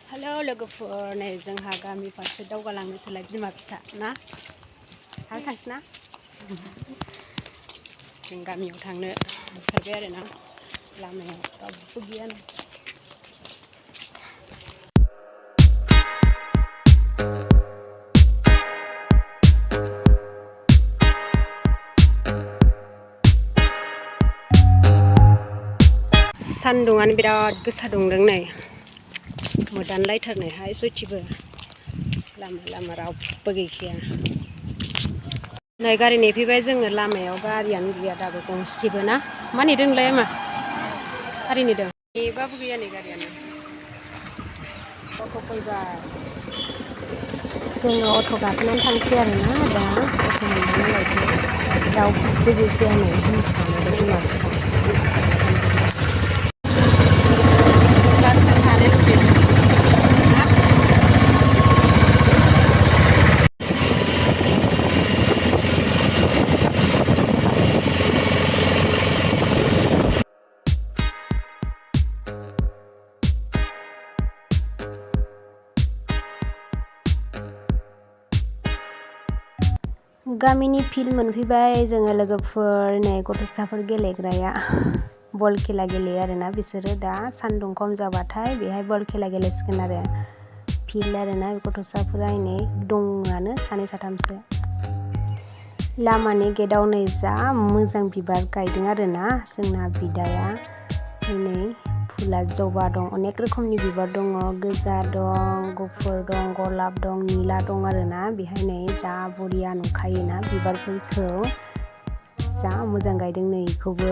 Hello लोगोफोर, नै जोंहा गामि फारसे दावगालांनोसैलाय बिमा फिसा ना आरो थांसैना जों गामियाव थांनो ओंखारबाय आरो ना लामायाव रावबो गैयानो। सान्दुंआनो बिराद गोसा दुंदों नै मोदानलायथारनायहाय सयथिबो लामा लामा रावबो गैखाया। नै गारि नेफैबाय जोङो लामायाव गारियानो गैया दाबो गंसेबो ना मा नेदों नोंलाय मा गारि नेदों? नेबाबो गैया नै गारियानो। अट' फैबाय जोङो अट' गाखोनानै थांसै आरोना दा अट' मोननानै लायदो रावबो गैखाया नै हिंसानो बिमा फिसा। गामिनि फिल्ड मोनफैबाय जोङो लोगोफोर, नै गथ'साफोर गेलेग्राया बल खेला गेलेयो आरोना बिसोरो दा सान्दुं खम जाबाथाय बेहाय बल खेला गेलेसिगोन आरो फिल्ड आरोना गथ'साफोरा नै दङआनो सानै साथामसो। लामानि गेटआव नै जा मोजां बिबार गायदों आरोना जोंना बिदाया। नै फुला जबा दं, अनेक रोखोमनि बिबार दङ, गोजा दं, गुफुर दं, गलाब दं, निला दं आरोना बेहाय नै जा बरिया नुखायोना बिबारफोरखौ जा मोजां गायदों नै इखौबो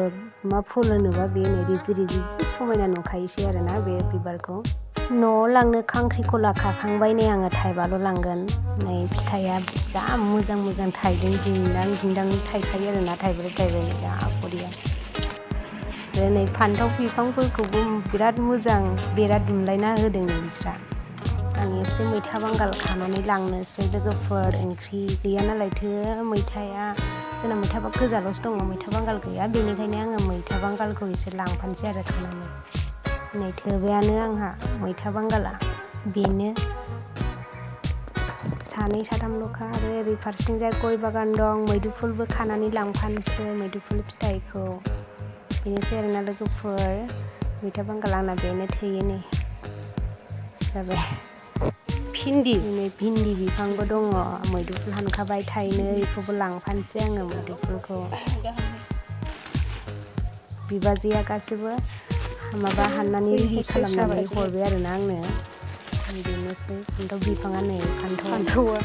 मा फुल होनोबा बे नै रिजि रिजि जि समायना नुखायोसै आरोना बे बिबारखौ। न'आव लांनो खांख्रिखला खाखांबाय नै आङो थाइबाल' लांगोन। नै फिथाइया जा मोजां मोजां थाइदों, दिंदां दिंदां थाइखायो आरोना थाइब्रै थाइब्रै जा बरिया। आरो नै फान्थाव बिफांफोरखौबो बिराद मोजां बेरा दुमलायना होदों बिस्रा। आं एसे मैथा बांगाल खानानै लांनोसै लोगोफोर, ओंख्रि गैया नालायथो मैथाया जोंना मैथा गोजाल'सो दङ, मैथा बांगाल गैया, बेनिखायनो आङो मैथा बांगालखौ एसे लांफानोसै आरो खानानै। नै थोबायानो आंहा मैथा बांगाला बेनो सानै साथामल'खा। आरो ओरै फारसेथिंजाय गय बागान दं, मैदुफुलबो खानानै लांफानोसै, मैदुफुल फिथाइखौ। बेनोसै आरोना लोगोफोर, मैथा बांगाल आंना बेनो थोयो नै जाबाय। भिन्दि बिफांबो दङ, मैदुफुल हानखाबाय थाइनै, बेखौबो लांफानोसै आङो मैदुफुलखौ। बिबाजैया गासैबो माबा हाननानै रेडि खालामनानै हरबाय आरोना आंनो। बेनोसै फान्थाव बिफाङा नै फान्थावा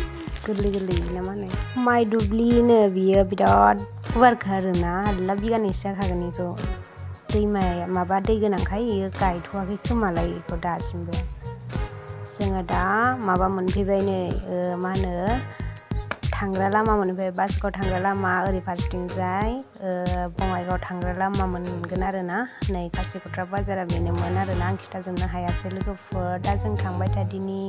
गोरलै गोरलै ना मा होनो माइ दुब्लिनो बियो बिराद गुवारखा आरोना 1 बिगानैसो जाखागोन बेखौ। दैमाया माबा दै गोनांखाय इयो गायथ'वाखै खोमालाय बेखौ दासिमबो। जोङो दा माबा मोनफैबाय नै मा होनो थांग्रा लामा मोनफैबाय, बासुगाव थांग्रा लामा, ओरै फारसेथिंजाय बङाइगाव थांग्रा लामा मोनगोन आरोना। नै खासिक'ट्रा बाजारा बेनोमोन आरोना, आं खिथाजोबनो हायासै लोगोफोर। दा जों थांबाय थादिनि।